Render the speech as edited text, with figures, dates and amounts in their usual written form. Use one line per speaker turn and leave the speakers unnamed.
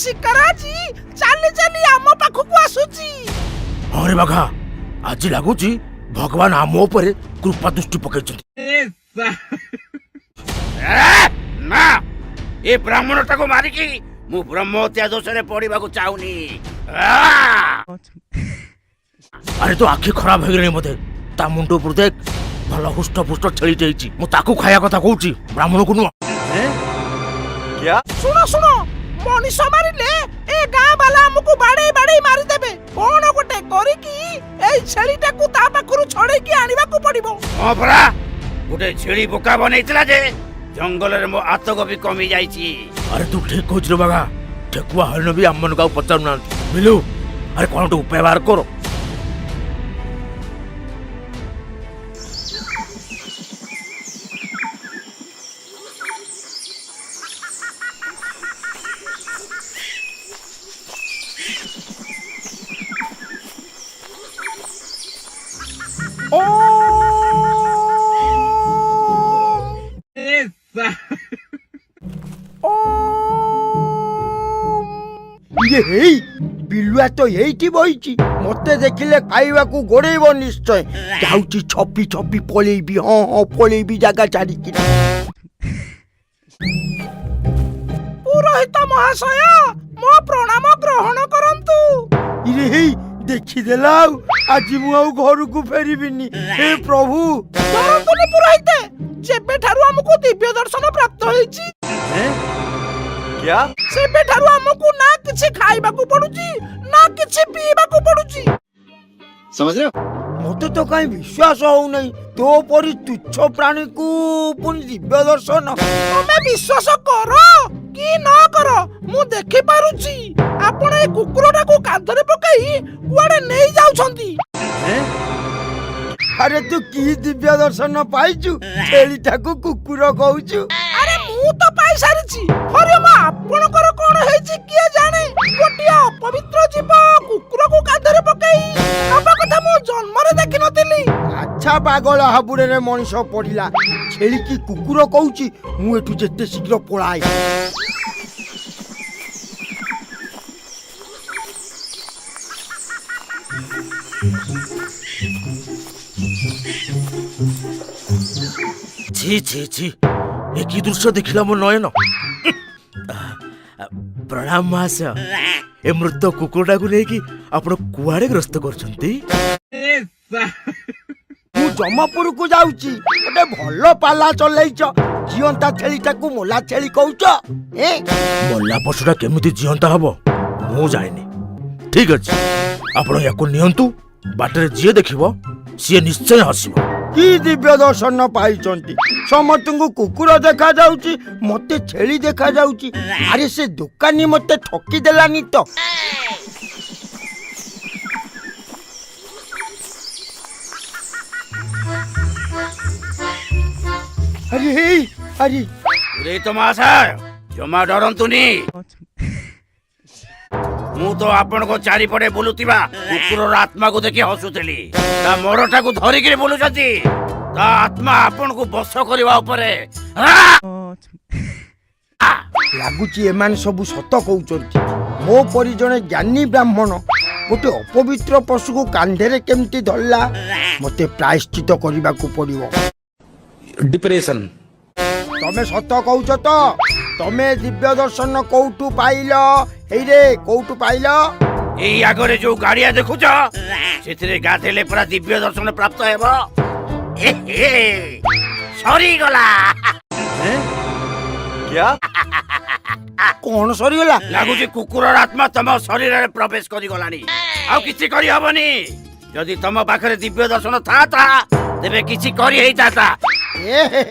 ଶିକାର ଆଜି ଚାଲି ଚାଲି ଆମ ପାଖକୁ ଆସୁଛି।
ଆରେ ବାଘା, ଆଜି ଲାଗୁଛି ଭଗବାନ ଆମ ଉପରେ କୃପା ଦୃଷ୍ଟି ପକେଇଛନ୍ତି।
ନା, ଏ ବ୍ରାହ୍ମଣଟାକୁ ମାରିକି ମୁଁ ବ୍ରହ୍ମ ହତ୍ୟା ଦୋଷରେ ପଡିବାକୁ ଚାହୁଁନି।
ଆରେ, ତୋ ଆଖି ଖରାପ ହେଇଗଲାଣି ବୋଧେ। ତା ମୁଣ୍ଡ ଉପରୁ ଦେଖ, ଭଲ ହୁଷ୍ଟ ପୁଷ୍ଟ ଛେଳିଟେ ହେଇଛି। ମୁଁ ତାକୁ ଖାଇବା କଥା କହୁଛି, ବ୍ରାହ୍ମଣକୁ ନୁହଁ।
ଶୁଣ ଶୁଣ, ମଣିଷ ମାରିଲେ ଏ ଗାଁ ବାଲା ଆମକୁ ବାଡେଇ ବାଡେଇ ମାରିଦେବେ। କଣ ଗୋଟେ କରିକି ଏଇ ଛେଳିଟାକୁ ତା ପାଖରୁ ଛଡେଇକି ଆଣିବାକୁ ପଡିବ।
ହଁ ପରା, ଗୋଟେ ଛେଳି ବୋକା ବନେଇଥିଲା ଯେ ଜଙ୍ଗଲରେ ମୋ ଆତଙ୍କ ବି କମି ଯାଇଛି।
ଆରେ, ତୁ ଠିକ କହୁଛୁ ରେ ବାଘା। ଠେକୁଆ ହରିଣ ବି ଆମମାନଙ୍କୁ ଆଉ ପଚାରୁନାହାନ୍ତି। ମିଲୁ, ଆରେ କଣ ଗୋଟେ ଉପାୟ ବାହାର କର।
ଓ ଓ।
ଇଏ ହେଇ, ବିଲୁଆ ତ ଏଇଠି ବଇଛି। ମତେ ଦେଖିଲେ ଖାଇବାକୁ ଗୋଡେଇବ ନିଶ୍ଚୟ। ଯାଉଛି, ଛପି ଛପି ପଳେଇବି। ହଁ ହଁ, ପଳେଇବି ଜାଗା ଛାଡିକି।
ପୁରୋହିତ ମହାଶୟ, ମୋ ପ୍ରଣାମ ଗ୍ରହଣ କରନ୍ତୁ।
ଇରେ ହେଇ, ଦେଖିଦେଲା ଆଉ। ଆଜି ମୁଁ ଆଉ ଘରକୁ ଫେରିବିନି। ହେ ପ୍ରଭୁ!
ଡରନ୍ତୁନି ପୁରୋହିତ। ଯେବେଠାରୁ ଆମକୁ ଦିବ୍ୟ ଦର୍ଶନ ପ୍ରାପ୍ତ ହେଇଛି, ସେବେଠାରୁ ଆମକୁ ନା କିଛି ଖାଇବାକୁ ପଡୁଛି, ନା କିଛି ପିଇବାକୁ ପଡୁଛି।
ମତେ ତ କାହିଁ ବିଶ୍ୱାସ ହଉନାହିଁ। ତୋ ପରି ତୁଚ୍ଛ ପ୍ରାଣୀକୁ ପୁଣି ଦିବ୍ୟ ଦର୍ଶନ?
ତମେ ବିଶ୍ୱାସ କର କି ନ କର, ମୁଁ ଦେଖିପାରୁଛି ଆପଣ ଏ କୁକୁରଟାକୁ କାନ୍ଧରେ ପକେଇ କୁଆଡେ ନେଇ ଯାଉଛନ୍ତି।
ଆରେ, ତୁ କି ଦିବ୍ୟ ଦର୍ଶନ ପାଇଛୁ, ଛେଳିଟାକୁ କୁକୁର କହୁଛୁ?
ଆରେ, ମୁଁ ତ ପାଇସାରିଛି। ହରିଓମ, ଆପଣଙ୍କର କଣ ହେଇଛି କିଏ ଜାଣେ। ଗୋଟିଏ ଅପବିତ୍ର ଜୀବ କୁକୁରକୁ କାନ୍ଧରେ ପକେଇ ନବା କଥା ମୁଁ ଜନ୍ମରେ ଦେଖିନଥିଲି।
ଆଚ୍ଛା, ପାଗଳ ହାବୁଡ଼ରେ ମଣିଷ ପଡ଼ିଲା। ଛେଳିକି କୁକୁର କହୁଛି। ମୁଁ ଏଠୁ ଯେତେ ଶୀଘ୍ର ପଳାଏ।
ଛି ଛି ଛି, ଏ କି ଦୃଶ୍ୟ ଦେଖିଲା ମୋ ନୟନ! ପ୍ରଣାମ ମହାଶୟ। ଏ ମୃତ କୁକୁରଟାକୁ ନେଇକି ଆପଣ କୁଆଡେ ଗ୍ରସ୍ତ କରୁଛନ୍ତି?
ମୁଁ ଜମପୁରକୁ ଯାଉଛି। ଗୋଟେ ଭଲ ପାଲା ଚଲେଇଛ। ଜିଅନ୍ତା ଛେଳିଟାକୁ ମୋଲା ଛେଳି କହୁଛ ଏ?
ମଲା ପଶୁଟା କେମିତି ଜିଅନ୍ତା ହବ ମୁଁ ଜାଣିନି। ଠିକ ଅଛି, ଆପଣ ୟାକୁ ନିଅନ୍ତୁ। ବାଟରେ ଯିଏ ଦେଖିବ ସିଏ ନିଶ୍ଚୟ ହସିବ।
କି ଦିବ୍ୟ ଦର୍ଶନ ପାଇଛନ୍ତି? ସମସ୍ତଙ୍କୁ କୁକୁର ଦେଖାଯାଉଛି, ମତେ ଛେଳି ଦେଖାଯାଉଛି। ଆରେ, ସେ ଦୋକାନୀ ମତେ ଠକି ଦେଲାନି ତ? ଆରେ ହେଇ, ଆରେ!
ପୁରୋହିତ ମହାଶୟ, ଜମା ଡରନ୍ତୁନି। ମୁଁ ତ ଆପଣଙ୍କ ଚାରିପଟେ ବୁଲୁଥିବା କୁକୁରର ଆତ୍ମାକୁ ଦେଖି ହସୁଥିଲି। ତା ମରଟାକୁ ଧରିକିରି ବୁଲୁଛନ୍ତି, ତା ଆତ୍ମା ଆପଣଙ୍କୁ ବଶ କରିବା ଉପରେ।
ଲାଗୁଛି ଏମାନେ ସବୁ ସତ କହୁଛନ୍ତି। ମୋ ପରି ଜଣେ ଜ୍ଞାନୀ ବ୍ରାହ୍ମଣ ଗୋଟେ ଅପବିତ୍ର ପଶୁକୁ କାନ୍ଧରେ କେମିତି ଧରିଲା? ମତେ ପ୍ରାୟଶ୍ଚିତ କରିବାକୁ ପଡିବ।
डिप्रेशन।
ତମେ ସତ କହୁଛ ତ? ତମେ ଦିବ୍ୟ ଦର୍ଶନ କୋଉଠୁ ପାଇଲ? ହେଇରେ, କୋଉଠୁ ପାଇଲ?
ଏଇ ଆଗରେ ଯୋଉ ଗାଡିଆ ଦେଖୁଛ, ସେଥିରେ ଗାଧେଇଲେ ପୁରା ଦିବ୍ୟ ଦର୍ଶନ ପ୍ରାପ୍ତ ହେବ। ଏହେ, ସରିଗଲା।
କଣ ସରିଗଲା?
ଲାଗୁଛି କୁକୁରର ଆତ୍ମା ତମ ଶରୀରରେ ପ୍ରବେଶ କରିଗଲାଣି। ଆଉ କିଛି କରିହବନି। ଯଦି ତମ ପାଖରେ ଦିବ୍ୟ ଦର୍ଶନ ଥାନ୍ତା, ତେବେ କିଛି କରି ହେଇଥାନ୍ତା।
ଏ ହେ।